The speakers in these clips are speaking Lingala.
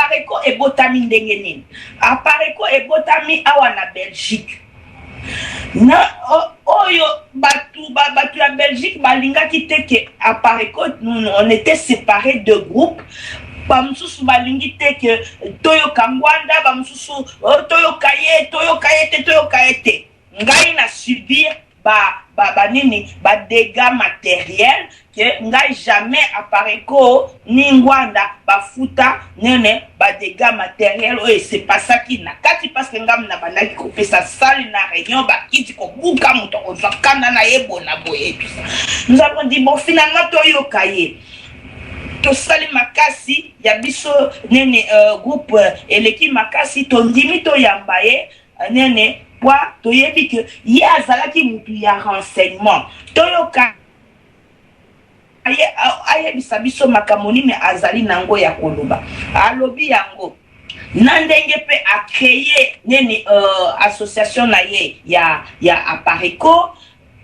Apareco ebotami ndenge nini? Apareco ebotami awa na Belgique. Na oyo batu ba, batu ya Belgique balingaki te ke Apareco, on était séparés de groupes. Bamosusu balingi te ke toyoka Ngwanda, bamosusu oh, toyoka ye, toyoka ye te, toyoka ye te. Ngai na subir ba ba ba nini ba dégâts matériels que ngai jamais Apareco ni Ngwanda bafuta nene ba dégâts matériels oyo esepasaki na kati, parce que ngai na bandaki kopesa salle na réunion, bakiti kobuka, moto akozwa kanda na ye bona boye et tout ça. Nous avons dit, bon, finalement toyoka ye. Tosali makasi ya biso nene, groupe eleki makasi, tondimi toyamba ye nene po toyebi ke ye azalaki mutu ya renseignement. Toyoka ye ayebisa biso makambo nini azali nango ya koloba. Alobi yango na ndenge mpe acréer nini association na ye ya Apareco.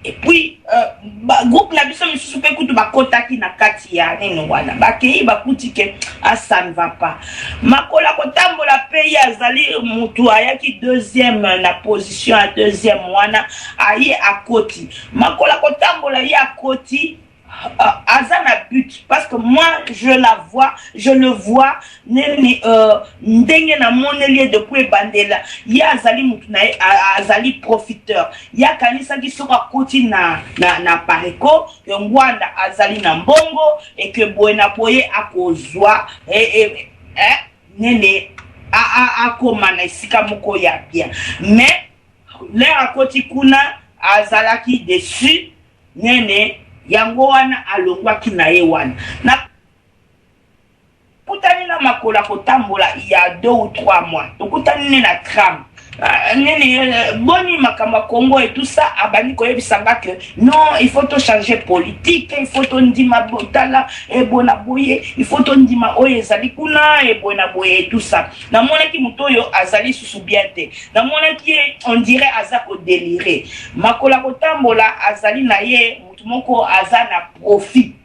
Et puis ba, groupe na biso misusu mpe kutu bakotaki na kati ya nini wana, bakei bakuti ke ah, ça ne va pas. Makolo ya kotambola mpe ye azali mutu ayaki deuxième na position ya deuxième wana, aye akoti. Makolo ya kotambola, ye akoti, aza na but, parce que moi je la vois, je le vois nini, ndenge namoneli ye depuis ebandela, ye azali mutu na ye azali profiteur. Ye akanisaki soki akoti na Apareco, ke Ngwanda azali na mbongo e ke boye na boye akozwa nene akoma na esika moko ya bien. Mais l'heure akoti kuna, azalaki déçu nene. Yango wana alongwaki na ye wana. Nakutani na makolo ya kotambola ya 2 ou 3 mois, tokutani ne na tram, nini, boni makambo ya Congo et tout ça. Abandi koyebisa nga ke non, il faut tochanger politique, il faut tondima botala eboye na boye, il faut tondima oyo ezali kuna eboye na boye et tout ça. Namonaki moto oyo azali susu bien te, namonaki ye on dirait aza kodélirer. Makolo ya kotambola azali na ye motu moko aza na profit,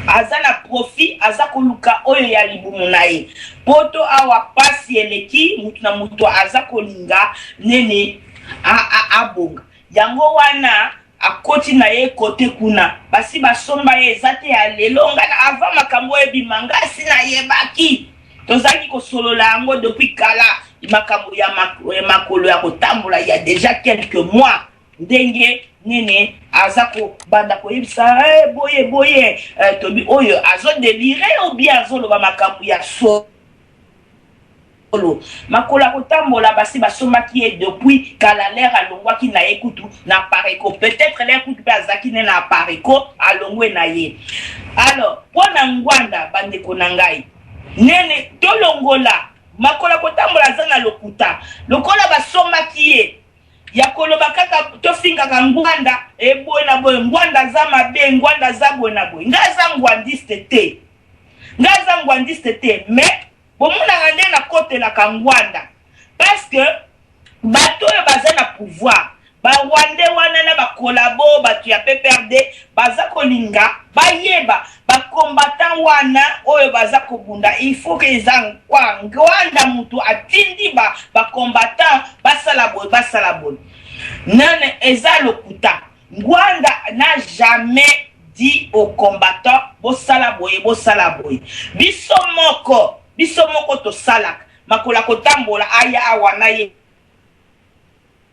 aza na profit, aza koluka oyo ya libumu na ye. Poto awa pasi eleki, mutu na mutu aza kolinga nini abonga. Yango wana akoti na ye kote kuna, basi basomba ye. Eza te ya lelo. Nga na avant makambo oyo ebima, nga si nayebaki, tozalaki kosolola yango depuis kala. Makambo ya makolo ya kotambola ya déjà quelques mois, ndenge nini aza kobanda koyebisa boye boye, tobi oyo azodélirer ou bien azoloba makambo ya solo. Makolo ya kotambola, basi basombaki ye depuis kala. L'heure alongwaki na ye kutu na Apareco, peut-être l'heure kutu mpe azalaki ne na Apareco, alongwe na ye. Alors mpo na Ngwanda, bandeko na ngai, nene tolongola makolo ya kotambola aza na lokuta lokola basombaki ye ya koloba kaka tofingaka Ngwanda eboye na boye, Ngwanda aza mabe, Ngwanda aza boye na boye. Ngai aza ngwandiste te, ngai aza ngwandiste te, mais bomonaka nde nakotelaka Ngwanda, parce que bato oyo baza na pouvoir, barwandais wana na bacollabo, bato ya PPRD, baza kolinga bayeba bacombattant wana oyo baza kobunda. Il faut ke eza kwa Ngwanda mutu atindi bacombattant basala boye, basala boye. Nane eza lokuta. Ngwanda n'a jamais dit aux combattants bosala boye, bosala boye. Biso moko, biso moko tosalaka. Makolo ya kotambola aya awa na ye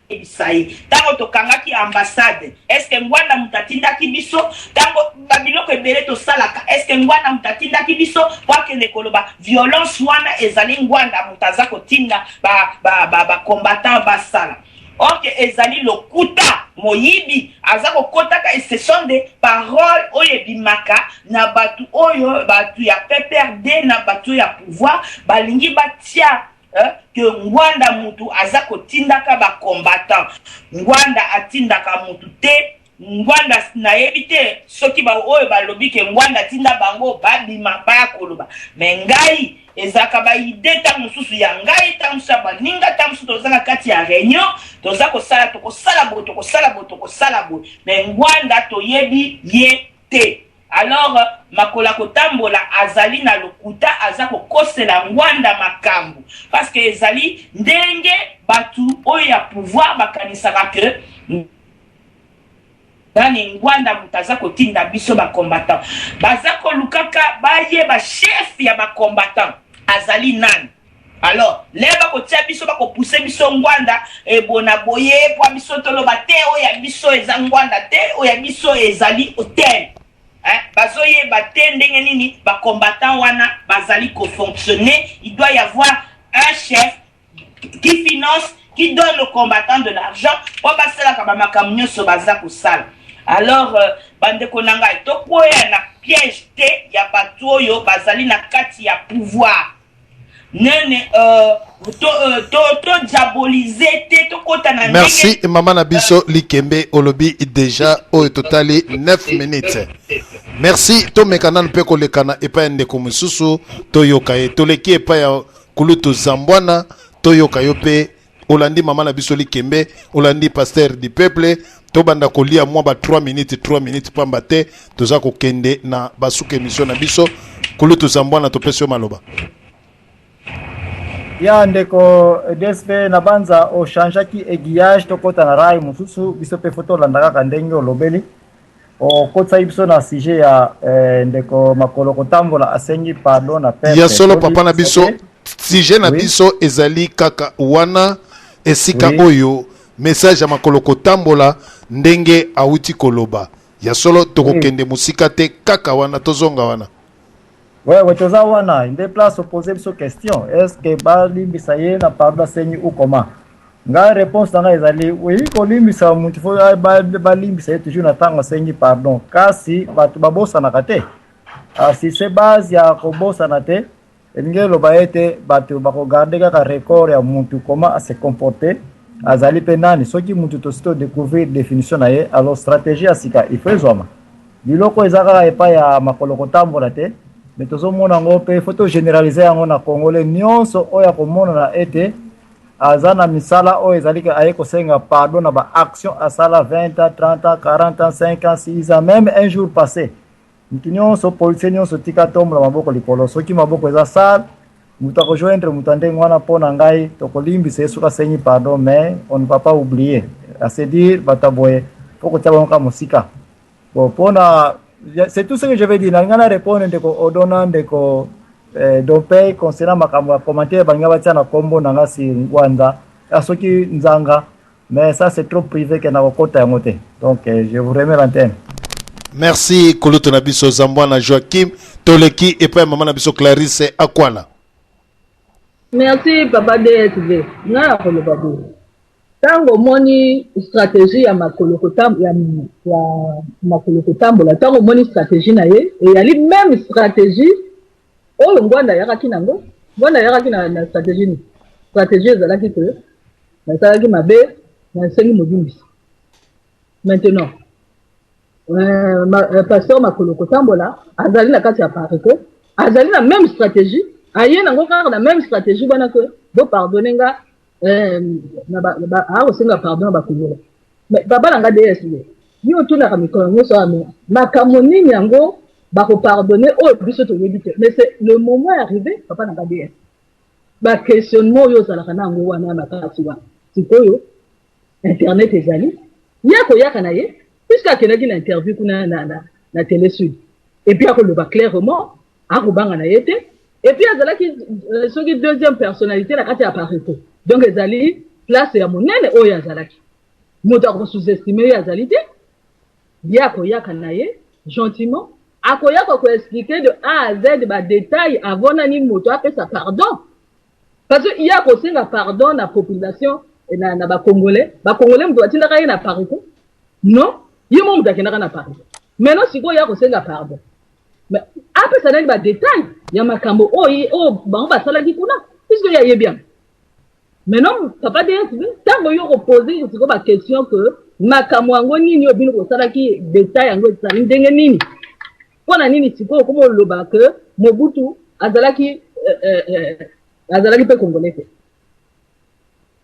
yebisa ye ntango tokangaki ambassade, est-ce Ngwanda moto atindaki biso? Ntango babiloko ebele tosalaka, est-ce Ngwanda moto atindaki biso po akende koloba violence wana ezali Ngwanda moto aza kotinda bacombattant ba, ba basala? Or ke ezali lokuta, moyibi aza kokotaka. Ce sont des paroles oyo ebimaka na bato oyo, bato ya PPRD na bato ya pouvoir, balingi batia ke Ngwanda mutu aza kotindaka bacombattant. Ngwanda atindaka mutu te. Ngwanda nayebi te soki oyo balobi ke Ngwanda atinda bango babima baya koloba. Me ngai ezalaka baidées ntango mosusu ya ngai, ntango mosusu ya baninga, ntango mosusu toza na kati ya réunion, toza kosala, tokosala boye, tokosala boye, tokosala boye. Me Ngwanda toyebi ye te. Alors makolo ya kotambola azali na lokuta, aza kokosela Ngwanda makambo parce que ezali ndenge batu oyo ya pouvoir bakanisaka que nani Ngwanda moto aza kotinda biso ba combattant. Baza kolukaka bayeba chef ya ba combattant azali nani. Alors lere bakotia biso, bakopuse biso Ngwanda ebona boye po biso toloba te oyo ya biso eza Ngwanda te, oyo ya biso ezali hotel. Hein? Bazoyeba te ndenge nini ba combattant wana bazali ko fonctionner. Il doit y avoir un chef qui finance, qui donne aux combattants de l'argent po basalaka ba makambo nyonso baza kosala. Alors bandeko na ngai, tokwea na piège te ya bato oyo bazali na kati ya pouvoir. Nene to diaboliser te, tokota na Merci mama na biso Likembe, olobi déjà oyo totali 9 minutes. Merci, tomeka nanu mpe kolekana epai ya ndeko mosusu, toyoka ye. Toleki epai ya kulutu Zambwana, toyoka yo mpe. Olandi mama na biso Likembe, olandi pasteur du peuple, tobanda kolia mwa ba 3 minutes 3 minutes pamba te toza kokende na basuka émission na biso. Kulutu Zambwana, topesi yo maloba. Ya ndeko DSP, na banza ochangeaki aiguillage, tokɔta na rail mosusu. Biso mpe fo tolanda kaka ndenge olobeli, okotisaki biso na sujet ya ndeko makolo kotambola asengi pardon na peuple. Ya solo, papa na biso, sujet na biso ezali kaka wana esika oyo message ya makolo kotambola ndenge awuti koloba. Ya solo, tokokende mosika te, kaka wana tozonga wana. Ouais, toza wana nde place opose biso question: est ce que balimbisa ye na pardon asengi ou comment? Ngai réponse na ngai ezali oui. Kolimbisa mutu, fo balimbisa ye toujours na ntango asengi pardon, kasi bato babosanaka te. Si se base ya kobosana te, elingi eloba ete bato bakogarde kaka record ya mutu, comment ase comporter, azali mpe nani. Soki mutu tosi todécouvrir définition na ye, alors stratégie ya sika il faut ezwama. Biloko eza kaka epai ya makolo kotambola te, mais tozomona yango mpe faut togénéraliser yango na Congolais nyonso oyo akomonana ete aza na misala oyo ezali aye kosenga pardon na baaction asala 20 ans, 30 ans, 40 ans, 5 ans, 6 ans, même un jour passé. Mutu nyonso, policier nyonso, tika tombola maboko likolo soki maboko eza sale. Moto akojoindre moto ya ndenge wana, mpo na ngai tokolimbisa ye soki asengi pardon, mais on ne va pas oublier à se dire bato ya boye mpo kotia bango kaka mosika. Bon, mpona c'est tout ce que je vais dire. Nalinga na répondre ndeko Odona, ndeko Dompey, concernant makambo ya commentaire balinga batia na kombo na nga si Ngwanda soki Nzanga, mais ça, c'est trop privé ke na kokota yango te. Donc je vous remets l'antenne. Merci kulutu na biso Zambwana Joachim. Toleki epai ya mama na biso Clarisse Akwala. Merci, papa DSV. Ngai na koloba boye: ntango omoni stratégie ya makolo kotambola, ntango omoni stratégie na ye, eyali même stratégie oyo Ngwanda ayakaki nango. Ngwanda ayakaki na stratégie nini? Stratégie ezalaki ke nasalaki mabe, nasengi modimbisi. Maintenant pasteur makolo kotambola azali na kati ya Apareco, azali na même stratégie, aye nango kaka na même stratégie wana ke bopardonne nga, akosenga pardon na bakongolais. Mais papa na nga DSV, yo otunaka mikolo nyonso wana, makambo nini yango bakopardonne oyo biso toyebi te? Mais c'est le moment est arrivé, papa na nga DS, baquestionnement oyo ozalaka na yango wana makasi wana. Sikoyo internet ezali ye akoyaka na ye, puisque akendaki na interview kuna na Télé Sud, et puis akoloba clairement, akobanga na ye te. Et puis azalaki soki deuxième personnalité na kati ya Apareco, donc ezali place ya monene oyo azalaki. Moto akosous-estime ye azali te. Ye akoyaka na ye gentiment, akoyaka koexpliquer de A à Z badétail avant nani moto apesa pardon, parce que ye akosenga pardon na population, na bacongolais. Bacongolais moto batindaka ye na Apareco? Non, ye mo moto akendaka na Apareco. Maintenant sikoyo ye akosenga pardon, mais apesa nani badétail ya makambo oyo oyo bango basalaki kuna, puisque ye ayebi yango. Maintenant, papa DSB, ntango yo kopose sikoyo baquestion ke makambo yango nini oyo bino kosalaki, détail yango ezali ndenge nini, mpo na nini sikoyo okoma oloba ke Mobutu azalaki mpe Congolais te?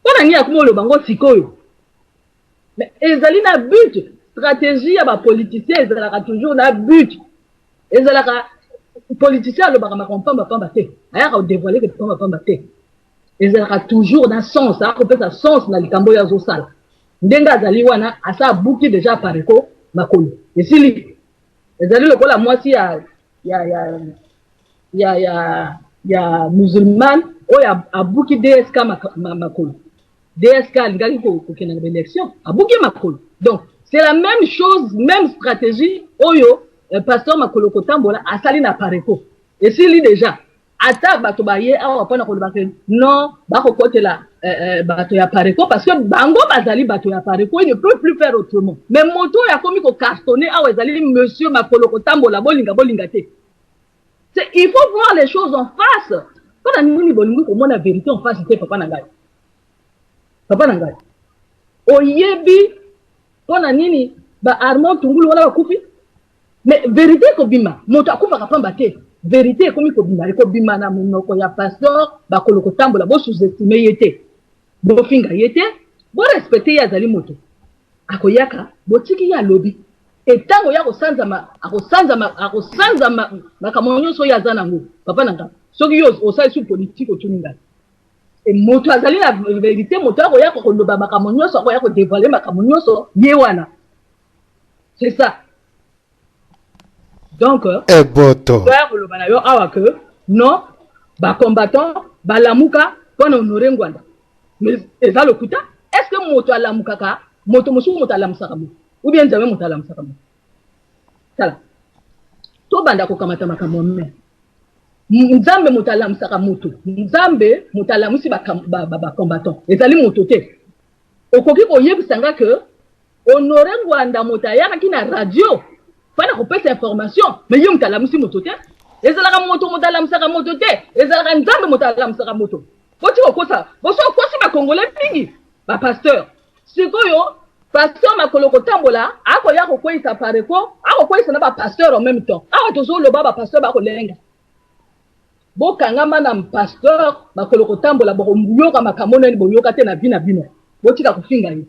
Mpo na nini akoma oloba ngo sikoyo? Mais ezali na but. Stratégie ya bapoliticien ezalaka toujours na but. Ezalaka politicien alobaka makambo pamba pamba te, ayaka kodévoile ke pamba pamba te. Ezalaka toujours na sens, akopesa sens na likambo oyo azosala. Ndenge azali wana, asa abuki déjà Apareco makolo esili. Ezali lokola mwasi ya musulmane oyo abuki DSK makolo. DSK alingaki kokende na baélection, abuki makolo. Donc c'est la même chose, même stratégie oyo pasteur Makolo kotambola asali na Apareco, esili déjà. Ata bato baye awa mpona koloba ke non, bakokotela bato ya Apareco parce que bango bazali bato ya Apareco, il ne peut plus faire autrement. Mais moto oyo akomi kocartonner awa ezali monsieur Makolo kotambola. Bolinga bolinga te, il faut voir les choses en face. Mpona nini bolingi komona vérité en face te? Papa na ngai, papa na ngai, oyebi mpona nini ba Armand Tungulu wana bakufi? Mais vérité ekobima, moto akufaka pamba te. Vérité ekomi kobima, ekobima na monoko ya pasteur Bakolo kotambola. Bosous-estime ye te, bofinga ye te, borespecte ye. Azali moto akoyaka, botiki ye alobi. Etango ya kosanzama, akosanzama, akosanza makambo nyonso oyo aza nango. Papa na ngai, soki yo osali su politike, otuni ngai, moto azali na vérité, moto akoya koloba makambo nyonso, akoya kodévoile makambo nyonso, ye wana, c'est ça. Donc eboto. Toya koloba na yo awa ke non, bacombattant balamuka mpona Honore Ngwanda, mais eza lokuta. Est ce que moto alamukaka moto mosusu, moto alamusaka moto, ou bien Nzambe moto alamusaka moto? Tala, tobanda kokamata makambo me Nzambe moto alamusaka moto. Nzambe moto alamusi bacombattant, ezali moto te. Okoki koyebisa nga ke Honore Ngwanda moto ayakaki na radio mpona kopesa information, mais ye moto alamusi moto te. Ezalaka moto, moto alamusaka moto te, ezalaka Nzambe moto alamusaka moto. Boti kokosa, boso okosi bakongole mingi, bapasteur. Sikoyo pasteur Makolo kotambola akoya kokweyisa Apareco, akokweyisa na bapasteur en même temps. Awa tozoloba, bapasteur bakolenga. Bokangama na pasteur Makolo kotambola, bokoyoka makambo nani boyoka te na vie na bino. Botika kofinga ye.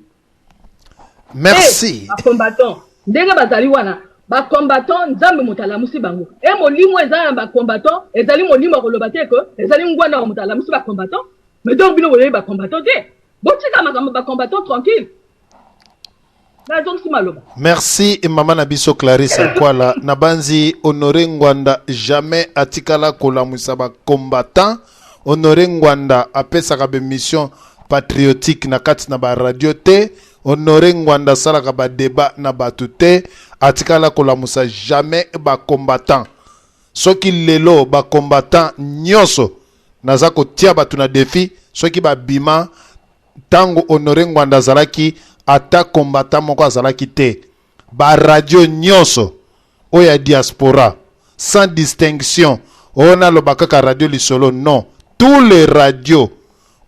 Merci. Bacombattant ndenge bazali wana, bacombattant Nzambe moto alamusi bango. E molimo eza na bacombattant, ezali molimo ya koloba te ke ezali Ngwanda wa moto alamusi bacombattant. Mais donc bino boyebi bacombattant te. Botika makambo bacombattant tranquille. Nazongisi maloba. Merci, mama na biso Clarisse Akwala. Nabanzi Honore Ngwanda jamais atikala kolamwisa bacombattant. Honore Ngwanda apesaka baémission patriotique na kati na baradio te. Honore Ngwanda asalaka badébat na bato te. Atikala kolamusa jamais bacombattant. Soki lelo bacombattant nyonso, naza kotia bato na défi, soki babima ntango Honore Ngwanda azalaki, ata combattant moko azalaki te. Baradio nyonso oyo ya diaspora, sans distinction, oyo naloba kaka Radio Lisolo, non, tous les radios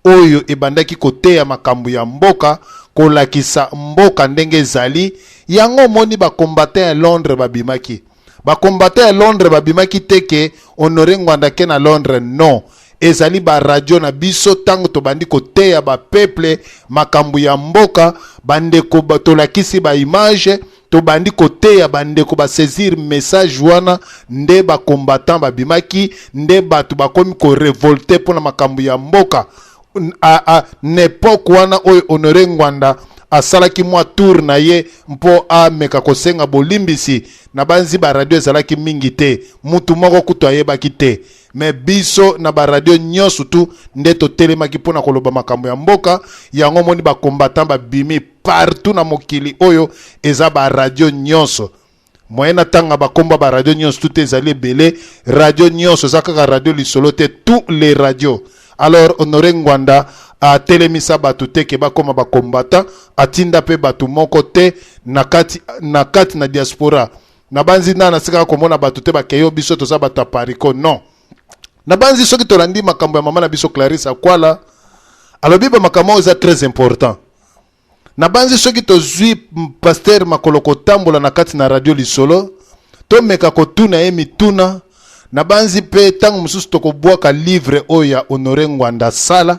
oyo ebandaki koteya makambo ya mboka, kolakisa mboka ndenge ezali. Yango omoni bacombattant ya Londres babimaki. Bacombattant ya Londres babimaki te ke Honore Ngwanda ke na Londres, non. Ezali baradio na biso. Ntango tobandi koteya bapeuple makambo ya mboka, bandeko tolakisi baimage, tobandi koteya, bandeko basaisir message wana, nde bacombattant babimaki, nde bato bakomi korévolter mpona makambo ya mboka. Na époque wana oyo Honore Ngwanda asalaki mwa tour na ye mpo ameka kosenga bolimbisi, na banzi baradio ezalaki mingi te, mutu moko kutu ayebaki te. Mais biso na baradio nyonso tu nde totelemaki mpona koloba makambo ya mboka. Yango omoni bacombattant babimi partout na mokili oyo. Eza baradio nyonso, moyen natanga bakombo ya baradio nyonso tu te, ezali ebele. Radio nyonso, eza kaka Radio Lisolo te, tous les radios. Alors Honore Ngwanda atelemisa bato te ke bakóma bacombattant, atinda mpe bato moko te na kati na diaspora. Nabanzi na nasikaka komona bato te bakeyo biso toza bato ya Apareco, non. Nabanzi soki tolandi makambo ya mama na biso Clarisse Akwala, alobi bamakambo oyo eza très important. Nabanzi soki tozwi pasteur Makolo kotambola na kati na Radio Lisolo, tomeka kotuna ye mituna. Nabanzi mpe ntango mosusu tokobwaka livre oyo ya Honore Ngwanda sala,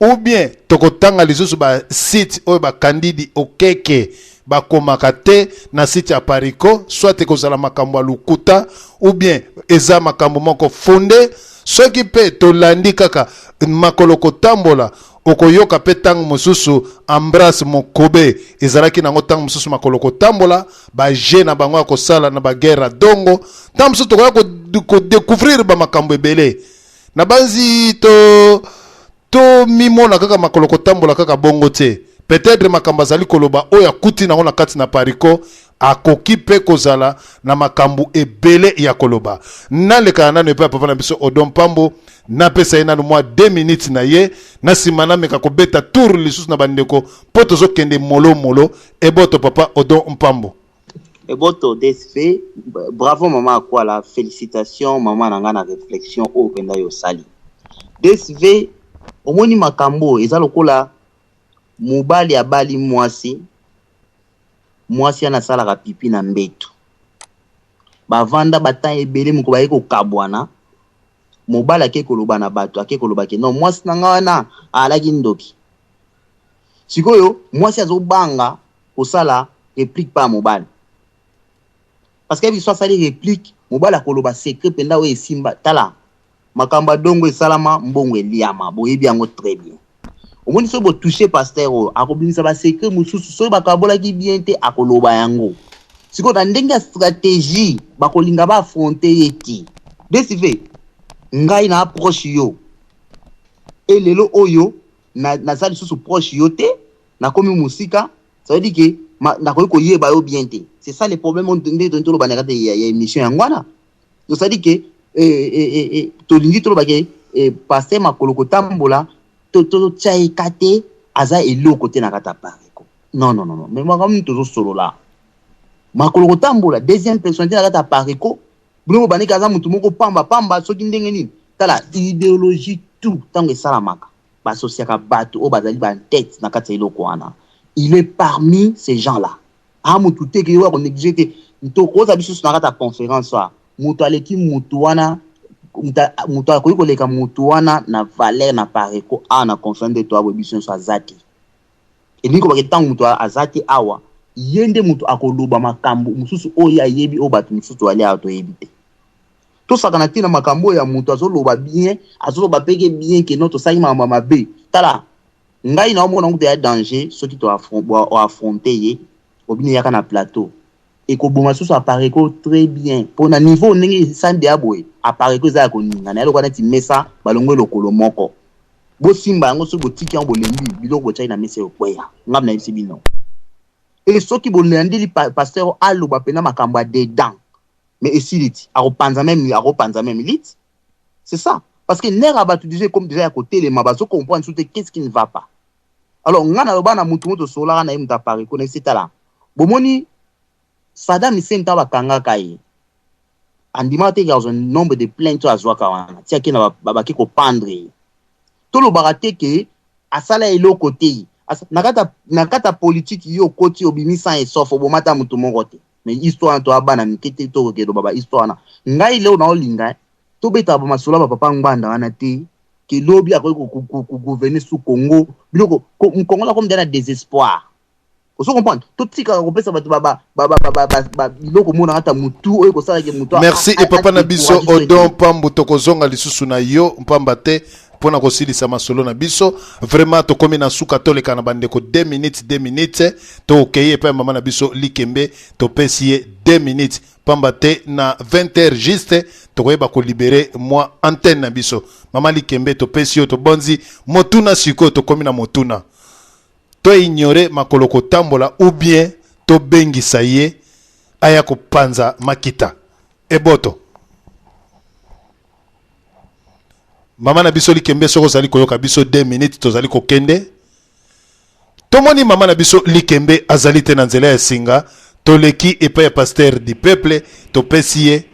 ou bien tokotanga lisusu basite oyo bakandidi okeke. bakomaka te na site ya Apareco, soit ekozala makambo ya lokuta ou bien eza makambo moko fonde. Soki mpe tolandi kaka makolo kotambola, okoyoka mpe ntango mosusu Ambras Mokobe ezalaki nango ntango mosusu makolo kotambola baje na bango ya kosala na baguerre ya dongo. Ntango mosusu tokoya kodécouvrir bamakambo ebele. Nabanzi to tomimona kaka makolo kotambola kaka bongo te. Peut-être makambo azali koloba oyo akuti nango na kati na Apareco, akoki mpe kozala na makambo ebele ya koloba. Nalekaka nano epai ya papa na biso Odon Pambo, napesa ye nano mwa 2 minutes na ye, na nsima nameka kobeta tour lisusu na bandeko mpo tozokende molomolo. Eboto, papa Odon Mpambo. Eboto DSV, bravo mama Akwala, félicitations mama na nga na réflexion oyo mpenza yo osali. DSV, omoni makambo eza lokola mobali abali mwasi, mwasi wana asalaka pipi na mbeto, bavanda batan ebele, moko baye kokabwana, mobali ake koloba na bato, ake koloba ke non, mwasi na nga wana alaki ndoki. Sikoyo mwasi azobanga kosala réplique pa ya mobali, parce que biso asali réplique, mobali akoloba secret mpenza oyo esimba. Tala makambo ya dongo esalama, mbongo eliama, boyebi yango très bien. Omoni, soki botouche pasteur oyo, akobimisa basecret mosusu. Soki bakabolaki bien te, akoloba yango. Sikoyo na ndenge ya stratégie, bakolinga baaffronte ye te. Desive ngai na approche yo e lelo oyo naza lisusu proche yo te, nakomi mosika, ça veut dire que nakoki koyeba yo bien te. C'est ça le problème nde toloba na kati ya émission yango wana. Donc ça dit que tolingi toloba ke pasteur makolo kotambola, totya ye ka te, aza eloko te na kati ya Apareco. Non, non, non, mais makambo nini tozosolola? Makolo kotambola, deuxième personnalité na kati ya Apareco, biloko bandeki, aza motu moko pamba pamba. Soki ndenge nini, tala idéologie tout ntango esalamaka, basosiaka bato oyo bazali bantete na kati ya eloko wana. Il est parmi ces gens là a motu te ke oyo akonéglige te. Tokoza biso na kati ya conférence wana, moto aleki motu wana, moto akoki koleka motu wana na valeur na Apareco awa na conférence nde toaboye biso nyonso, aza te. Elingi kobake ntango moto aza te awa, ye nde moto akoloba makambo mosusu oyo ayebi, oyo bato mosusu ali awa toyebi te. Tosakana te na makambo oyo ya moto azoloba bien, azoloba peke bien ke no tosali makambo ya mabe. Tala ngai na omona ngo ya danger. Soki toaffronte ye, obini yaka na plateau, ekoboma susu Apareco très bien mpo na niveau ndenge esande ya boye. Apareco eza ya koningana, ya lokola neti mesa balongo lokolo moko, bosimba yango. Soki botiki yango, bolembi biloko botiaki na mesa, ekweya. Ngai nayebisi bino e, soki bolandeli pasteur aloba mpena makambo ya dedans, mais esili ti akopanza même, akopanza même liti. C'est ça, parce que nerf ya bato déjà ekomi déjà ya kotelema, bazocomprendre su te qu'est-ce qui ne va pas. Alors ngai naloba na mutu moto osolaka na ye, moto Apareco na esi. Tala, bomoni Saddam Hussein, ntango bakangaka ye, andimaka te azwa nombre de plainte oyo azwaka wana, ti ake na bake kopendre ye. Tolobaka te ke asala eloko te na kati ya politike. Yo okoti, obimi sans et sauf, oboma ata motu moko te. Mais histoire wana, toya bana mike te, tokoki eloba ba histoire wana. Ngai leo naolinga tobetaka bamasolo ya bapapa Ngbanda wana te, ke lobi akoki kogouverner su Congo. Biloko Congo akomi na désespoir, ozo comprendre? Totikaka kopesa bato biloko monaka ata motu oyo kosalaki motu. Merci e papa na biso Odon Pambu. Tokozonga lisusu na yo mpamba te mpona kosilisa masolo na biso. Vraiment tokomi na suka, toleka na bandeko 2 minutes, 2 minutes. Tokei epai ya mama na biso Likembe, topesi ye 2 minutes pamba te na 20 heures juste tokoyeba kolibérer mwa antenne na biso. Mama Likembe, topesi yo, tobonzi motuna. Sikoyo tokomi na motuna: toignore makolo kotambola ou bien tobengisa ye aya kopanza makita? Eboto, mama na biso Likembe, soki ozali koyoka biso, 2 minutes, tozali kokende. Tomoni mama na biso Likembe azali te na nzela ya singa. Toleki epai ya pasteur du peuple, topesi ye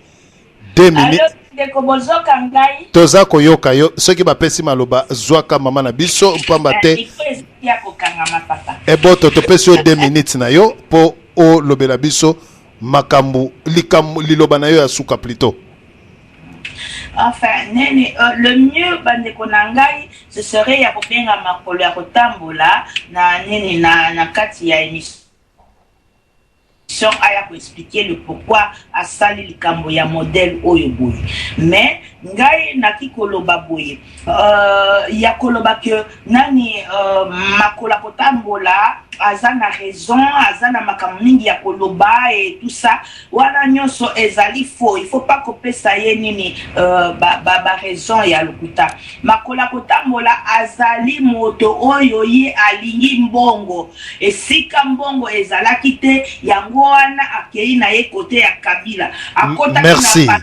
2 minutes. Ndeko, bozoka ngai? Toza koyoka yo. Soki bapesi maloba, zwaka mama na biso, mpamba te ya kokangama, papa. Eboto, topesi yo 2 minutes na yo mpo olobela biso makambo, likambo, liloba na yo ya suka plutôt. Enfin nene, le mieux, bandeko na ngai, ce serait ya kobenga makolo ya kotambola na nini na kati ya émission. Émission aya ko expliquer le pourquoi asali likambo ya modèle oyo boye. Mais ngai naki koloba boye ya koloba que nani makolo akotambola aza na raison, aza na makambo mingi ya koloba et tout ça, wana nyonso ezali faux. Il faut pas kopesa ye nini ba raison ya lokuta. Makolo akotambola azali moto oyo ye alingi mbongo, esika mbongo ezalaki te, yango wana akei na ye kote ya Kabila, akotaki Merci. Na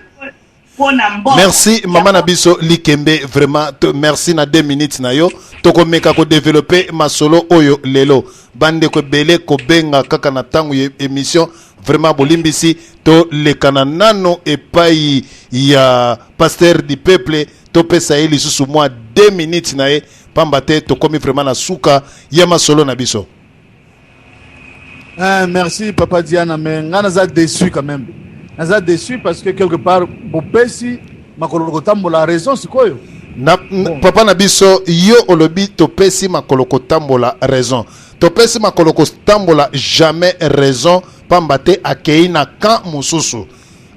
mpona mbongo. Merci mama na biso Likembe, vraiment merci na 2 minutes na yo. Tokomeka kodévelopper masolo oyo lelo. Bandeko ebele kobenga kaka na ntango ya émission, vraiment bolimbisi. Tolekana nano epai ya pasteur du peuple, topesa ye lisusu mwa 2 minutes na ye, pamba te tokomi vraiment na suka ya masolo na biso. Ah, merci papa Diana, mais nga naza déçu quand même. Naza déçu parce que quelque part bopesi makolo kotambola raison sikoyo. Na papa na biso, yo olobi topesi makolo kotambola raison. Topesi makolo kotambola jamais raison, pamba te akei na camp mosusu,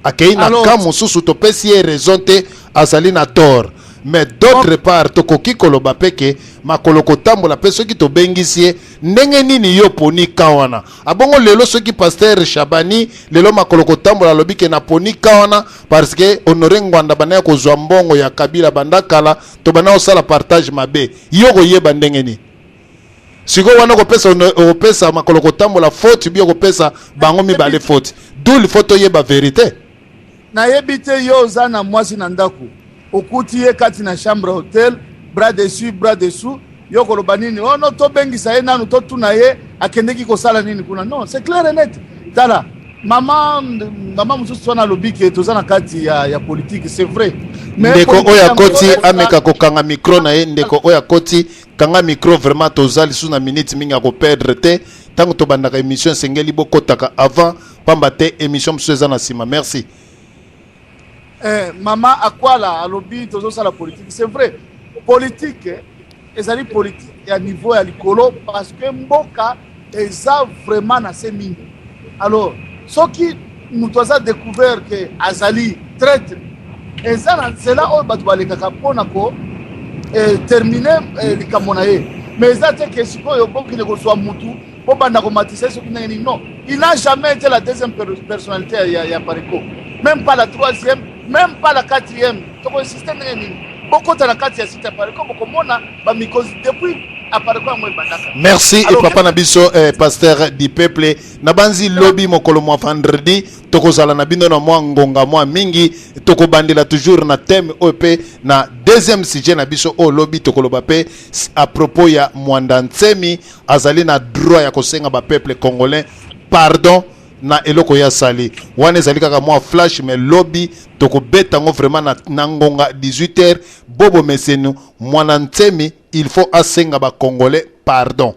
akei na camp mosusu. Topesi ye raison te, azali na tort. Mais d'autre part, tokoki koloba mpe ke makolo kotambola mpe soki tobengisi ye, ndenge nini yo poni camp wana? Abongo lelo soki pasteur Shabani, lelo makolo kotambola alobi ke naponi camp wana parce que Honore Ngwanda banda ya kozwa mbongo ya Kabila banda kala, to banda kosala partage mabe, yo koyeba ndenge nini sikoyo wana kopesa makolo kotambola faute bio kopesa bango mibale faute? D'où il faut toyeba vérité. Nayebi te, yo oza na mwasi na ndako, okuti ye kati na chambre hotel, bras dessus, bras dessous, yo koloba nini? Oh non, tobengisa ye nanu, totuna ye akendeki kosala nini kuna. Non, c'est clair et net. Tala, mama mosusu wana alobi ke toza na kati ya politique, c'est vrai. Ndeko oyo akoti, ameka kokanga micro na ye. Ndeko oyo akoti, kanga micro. Vraiment, toza lisusu na minute mingi ya koperdre te. Ntango tobandaka émission, esengeli bokotaka avant, pamba te émission mosusu eza na nsima. Merci. Mama Akwala alobi tozosala politique, c'est vrai. Politique ezali politique ya niveau ya likolo parce que mboka eza vraiment na se mingi. Alors soki moto aza découvert ke azali traître, eza na nzela oyo bato balekaka mpona ko terminer likambo na ye. Mais eza te ke sikoyo bokende kozwa mutu, bobanda komatisa ye soki ndenge nini. Non, il n'a jamais été la deuxième personnalité ya Apareco, même pas la troisième, même pas la quatrième. Tokoinsiste ndenge nini? Bokota na kati ya site ya Apareco, bokomona bamikozi depuis Apareco yango ebandaka. Merci. Alors, papa na biso pasteur du peuple, na banzi lobi mokolo mwa vendredi tokozala na bino na mwa ngonga mwa mingi. Tokobandela toujours na thème oyo mpe na deuxième sujet na biso oyo lobi tokoloba mpe à propos ya Mwanda Nsemi, azali na droit ya kosenga bapeuple congolais pardon na eloko ya sali wana. Ezali kaka mwa flash, mais lobi tokobeta yango vraiment na ngonga 18 heures. Bobo mesenu, Mwana Nsemi il faut asenga bacongolais pardon.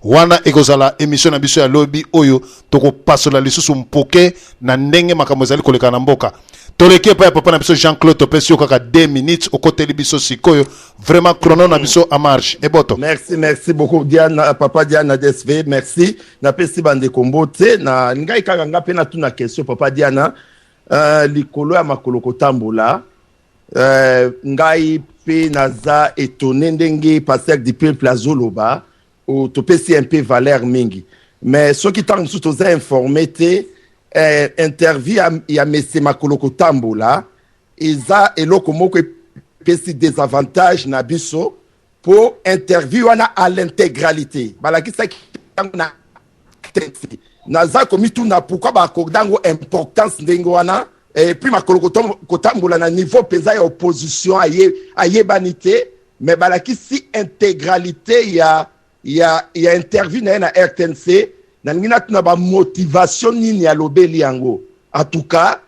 Wana ekozala émission na biso ya lobi oyo tokopasola lisusu mpoke na ndenge makambo ezali koleka na mboka. Toleki epai ya papa na biso Jean Claude, topesi yo kaka 2 minutes, okoteli biso sikoyo. Vraiment, chrono na biso en marche, eboto. Merci, merci beaucoup Diana, papa Diana DSV, merci. Napesi bandeko mbote. Na ngai kaka, nga mpe natuna question, papa Diana, likolo ya makolo kotambola. Ngai mpe naza étonné ndenge pasteur du peuple azoloba topesi un peu valeur mingi, mais soki ntango mosusu toza informé te, interview ya mese makolo kotambola eza eloko moko epesi désavantage na biso, mpo interview wana à l'intégralité balakisaki yango na texte. Naza komituna pourquoi baaccorde yango importance ndenge wana. Et puis makolo kotambola na niveau mpenza ya opposition ayebani te, mais balakisi intégralité ya interview na ye na RTNC. Nalingi natuna bamotivation nini alobeli yango. En tout cas,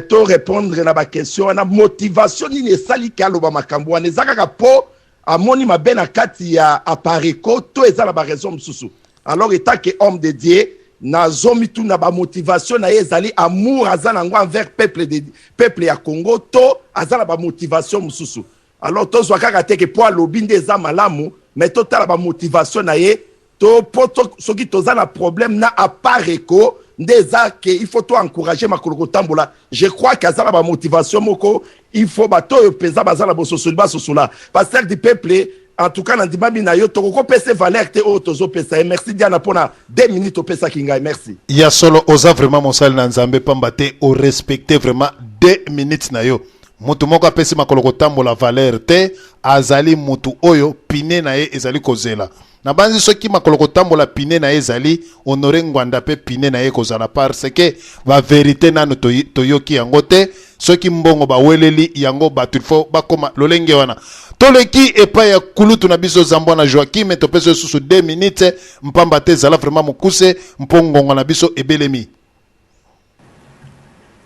to répondre na baquestion wana: motivation nini esaliki aloba makambo wana? Eza kaka mpo amoni mabe na kati ya Apareco to eza na baraison mosusu? Alors, étant que homme de Dieu, nazomituna bamotivation na ye ezali amour aza nango envers peuple ya Congo to aza na bamotivation mosusu? Alors tozwa kaka te ke mpo alobi nde eza malamu, mais totala bamotivation na ye to mpo soki toza na problème na Apareco. nde eza ke il faut to encourager makolo kotambola. Je crois ke aza na bamotivation moko. Il faut bato oyo mpenza baza na bososoli basosola. Pasteur du peuple, en tout cas nandimami na yo, tokokopesa valeur te oyo tozopesa ye. Merci Diana mpona 2 minutes opesaki ngai, merci. Ya solo, oza vraiment mosali na Nzambe, pamba te orespecte vraiment 2 minutes na yo. Motu moko apesi makolo kotambola valeur te, azali motu oyo pine na ye ezali kozela. Nabanzi soki makolo kotambola pine na ye ezali, Honore Ngwanda mpe pine na ye kozala, parce que baverité nanu toyoki yango te. Soki mbongo baweleli yango, bato il faut bakoma lolenge wana. Toleki epai ya kulutu na biso Zambwana Joakim, topesi yo susu 2 minutes, mpamba te ezala vraiment mokuse mpo ngonga na biso ebelemi.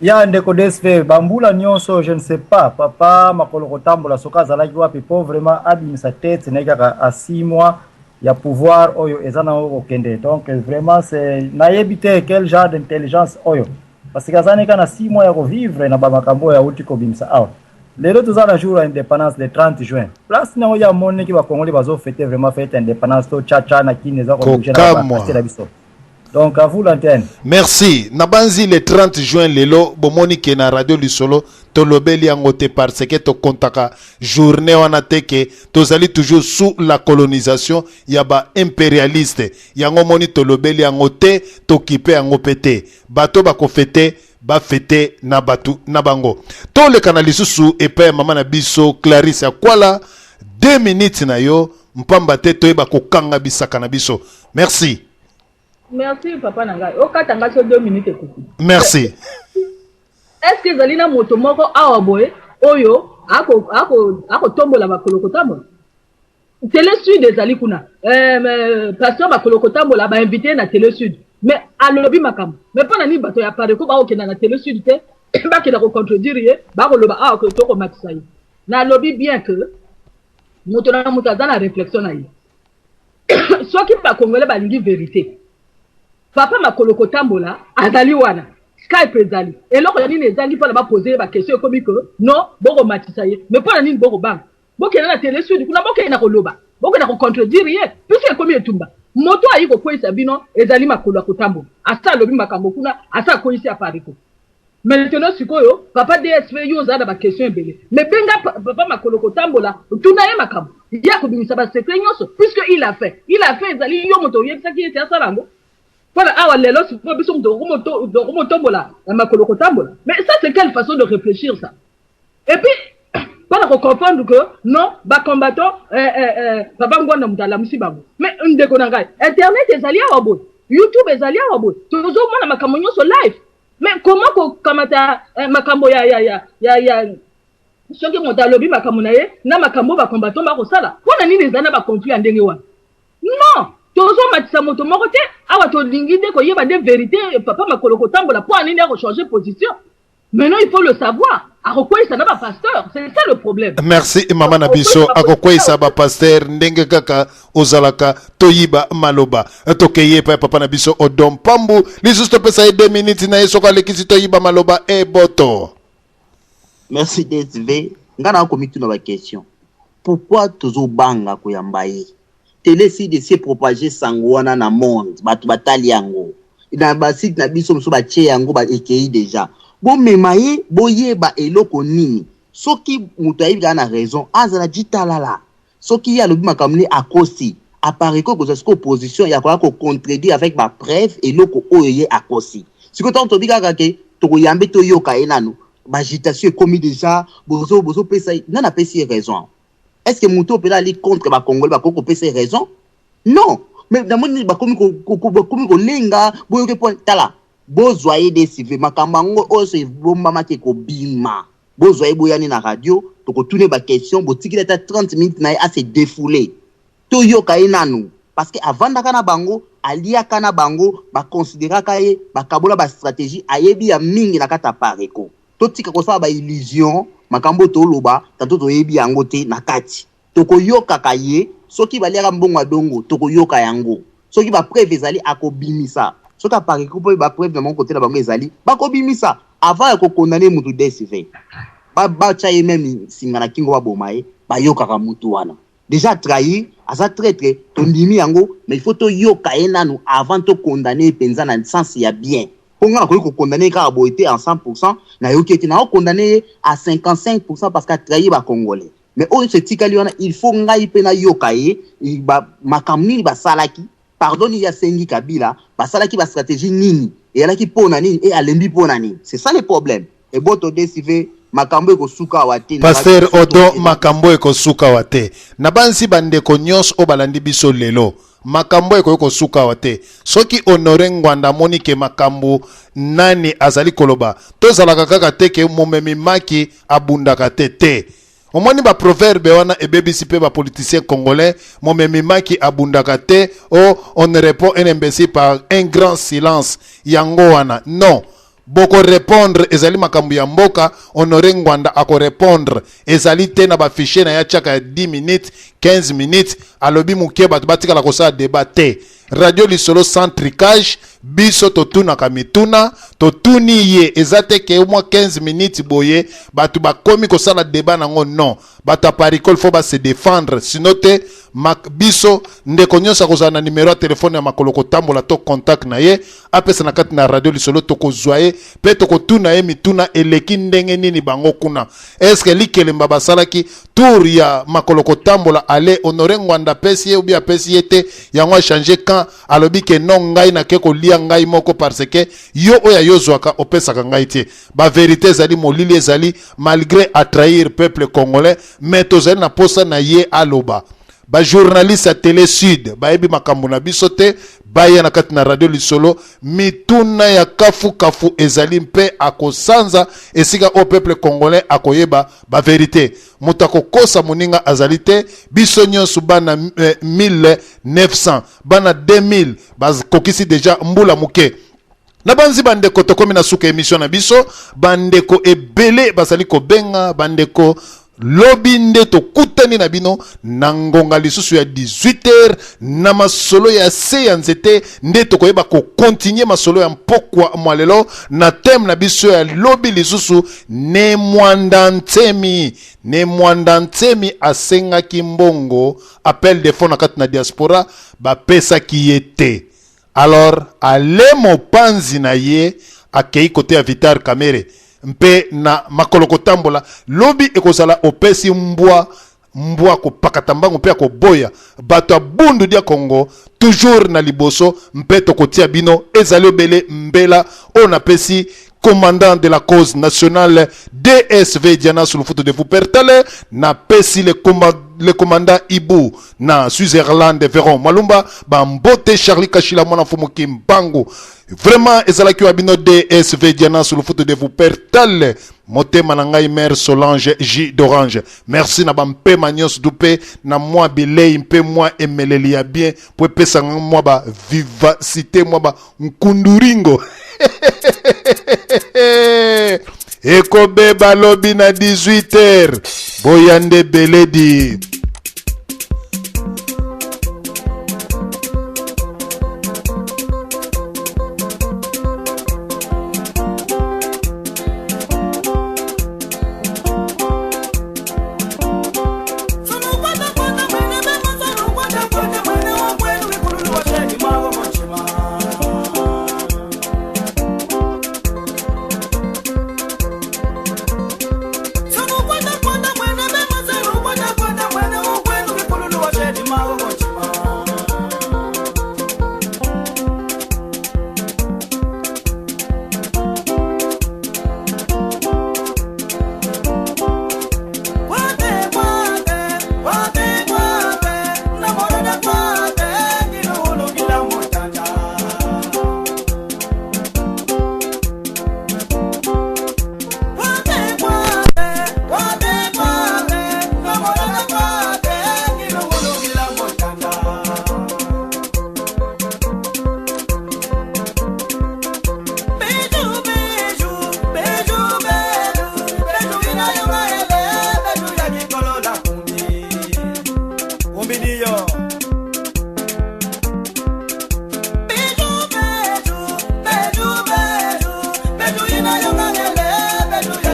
Ya ndeko DSV, bambula nyonso, je ne sais pas papa makolo kotambola soki azalaki wapi mpo vraiment abimisa tete na ye kaka a 6 mois ya pouvoir oyo eza nango kokende. Donc vraiment, c'est, nayebi te quel genre d'intelligence oyo, parce que aza kaka na 6 mois ya kovivre na bamakambo oyo awuti kobimisa awa. Lelo toza na jour ya indépendance, le 30 juin. Place nango ya moneki bakongoli bazofete vraiment fête indépendance to chacha na kini eza kobouge na Kokamwa. Bapaster na biso. Donc à vous l'antenne. Merci. Nabanzi le 30 juin lelo, bomoni ke na Radio Lisolo tolobeli yango te, parce que tokontaka journée wana te, ke tozali toujours sous la colonisation ya baimpérialiste. Yango moni tolobeli yango te, tokipe yango mpe te. Bato bakofete, bafete na bato na bango. Toleka na lisusu epai ya mama na biso Clarisse Akwala, 2 minutes na yo, mpamba te toyeba kokanga bisaka na biso. Merci. Merci papa na ngai, okata ngai so 2 minutes ekoki. Merci. Est ce que ezali na moto moko awa boye oyo akotombola makolo kotambola? Télé Sud ezali kuna. Pasteur makolo kotambola, bainvite na Télé Sud, mais alobi makambo. Mais mpo na nini bato ya Apareco bakokenda na Télé Sud te, bakenda kocontredire ye, bakoloba awa tokomatisa ye? Nalobi bien que moto na moto aza na réflexion na ye. Soki bakongole balingi vérité, papa makolo kotambola azali wana, Skype ezali, eloko ya nini ezangi mpona bapose ye baquestion? Ekomi ke non, bokomatisa ye. Mais mpo na nini bokobanga? Bokende na Télé Sud kuna, bokende na koloba, bokende kocontredire ye, puisque ekomi etumba. Moto ayi kokweyisa bino ezali makolo ya kotambola. Asa alobi makambo kuna, asa akweyisi Apareco. Maintenant sikoyo, papa DSV, yo oza na baquestion ebele, mais benga papa makolo kotambola, tuna ye makambo ye akobimisa basecret nyonso, puisque il a fait, il a fait. Ezali yo moto oyebisaki ete asala yango mpona awa. Lelo sikoyo biso moto tokomotombola na makolo kotambola. Mais ça, c'est quelle façon de réfléchir, ça? Et puis mpona kocomprendre que non, bacombattant, papa Ngwanda moto alamusi bango. Mais ndeko na ngai, internet ezali awa boye, YouTube ezali awa boye, tozomona makambo nyonso live. Mais comment kokamata makambo ya soki moto alobi makambo na ye na makambo oyo bacombattant bakosala? Mpo na nini ezali na baconflit ya ndenge wana? Non, tozomatisa moto moko te awa. Tolingi nde koyeba nde vérité. Papa makolo kotambola, mpo na nini akochange position? Maintenant il faut le savoir, akokweyisa na bapasteur, c'est ça le problème. Merci mama na biso. Akokweyisa bapasteur ndenge kaka ozalaka toyiba maloba. Tokeye epai ya papa na biso Odon Pambu lisusu, topesa ye 2 minutes na ye. Soki alekisi, toyiba maloba eboto. Merci DSV. Nga na komituna baquestion: pourquoi tozobanga koyamba ye? Télé Sud esi propage sango wana na monde, bato batali yango na basite na biso mosusu, batie yango, ekei déjà. Bomema ye, boyeba eloko nini. Soki moto ayebi kaka na raison, azala jitalala. Soki ye alobi makambo nini, akosi, Apareco kozwa sikoyo position ya koya kocontredire avec bapreuve eloko oyo ye akosi. Sikoyo ntango tobi kaka ke tokoyambe, toyoka ye nanu, baagitation ekomi déjà. Bozopesa nani? Apesi ye raison? Est ce que moto oyo mpena ali contre bacongolais bakoki kopesa ye raison? Non. Mais namoni bakomi kolenga, boyoki mpo tala, bozwa ye desive makambo yango oyo so ebombamaki ekobima. Bozwa ye, boyani na radio, tokotuna baquestion. Botikili ata 30 minutes na ye ase défoulé, toyoka ye nanu, parce que avandaka na bango, aliaka na bango, bakonsideraka ye, bakabola bastratégie, ayebi ya mingi na kati ya Apareco. Totika kosala baillusion. Makambo oyo toloba tanto toyebi yango te na kati. Tokoyokaka ye. Soki baliaka mbongo ya dongo, tokoyoka yango. Soki bapreuve ezali, akobimisa. Soki Apareco mpo bapreuve na bango kote na bango ezali, bakobimisa avant ya kokondane mutu. DSV, batya ye meme singa na kingo, baboma ye, bayokaka mutu wana déjà trahir, aza traître, tondimi yango. Mais il faut toyoka ye nanu avant tokondane ye mpenza na sens ya bien. Mpo nga nakoki kokondane ye kaka boye te en 100%, nayoki ye te, nakokondane ye à 55% parce que atrahi ba Congolais. Mais oyo nyonso etikali wana, il faut ngai mpe nayoka ye makambo nini basalaki, pardon nini asengi Kabila, basalaki ba stratégie nini, eyalaki mpo na nini, e alembi mpo na nini. C'est ça le problème. Eboto DSV, makambo ekosuka awa te. Pasteur Odo, makambo ekosuka awa te. Nabanzi bandeko nyonso oyo balandi biso lelo, makambo ekoki kosuka awa te. Soki Honore Ngwanda amoni ke makambo nani azali koloba, tozalaka kaka te ke momemi maki abundaka te te. Omoni ba proverbe wana ebebisi pe ba politiciens congolais, momemi maki abundaka te, oh, on ne répond un imbécile par un grand silence. Yango wana non, boko répondre, ezali makambo ya mboka. Honore Ngwanda ako répondre, ezali te na ba fichier na ya tiaka ya 10 minutes, 15 minutes, alobi moke, bato batikala kosala débat te. Radio Lisolo sans tricage, biso totunaka mituna, totuni ye, eza te ke mwa 15 minutes boye bato bakomi kosala débat nango. Non, bato ya Paricole faut ba se défendre, sinon te biso ndeko nyonso akozala na numero ya telefone ya makolo kotambola to contact na ye, apesa na kati na Radio Lisolo, tokozwa ye mpe tokotuna ye mituna eleki ndenge nini bango kuna. Eske likelemba basalaki tour ya makolo kotambola, ale Honore Ngwanda apesi ye obi apesi ye te, yango achange camp, alobi ke non, ngai nake kolia ngai moko parce que yo oyo ayozwaka opesaka ngai te. Ba vérité ezali molili, ezali malgré à trahir peuple congolais, mais tozali na posa na ye aloba. Ba journaliste ya Télé Sud bayebi makambo na biso te, baya na kati na Radio Lisolo, mituna ya kafu-kafu ezali mpe akosanza esika oyo peuple congolais akoyeba ba vérité. Moto akokosa moninga azali te. Biso nyonso bana 1900, bana 2000 bakokisi deja mbula moke. Na banzi bandeko, tokomi na suka émission na biso. Bandeko ebele bazali kobenga. Bandeko, lobi nde tokutani na bino na ngonga lisusu ya 18h na masolo ya se ya nzete, nde tokoyeba kokontinue masolo ya mpokwa mwa lelo na thème na biso ya lobi lisusu. Ne Mwanda Nsemi, Ne Mwanda Nsemi asengaki mbongo appel de fonds na kati na diaspora, bapesaki ye te. Alors ale mopanzi na ye akei kote ya Vital Kamerhe mpe na makolo kotambola. Lobi ekozala opesi mbwa mbwa kopakata mbangu mpe akoboya. Bato ya Bundu dia Kongo toujours na liboso mpe tokotia bino. Ezali obele mbela oyo napesi commandant de la cause nationale DSV Diana Sulufutu de Wuppertal, napesi le commandant Ibu na Switzerland, Veron Malumba bambote, Charlie Kashila mwana mfumu Kimbangu. Vraiment ezalaki wa bino DSV Diana Sulufutu de Wuppertal, motema na ngai mère Solange J d'Orange. Merci na bampema nyonso du mpe na mwa bilei mpe mwa emeleli ya bien po epesa ngai mwa ba vivacité, mwa ba nkunduringo. Ekobeba lobi na 18h, boya nde beledi.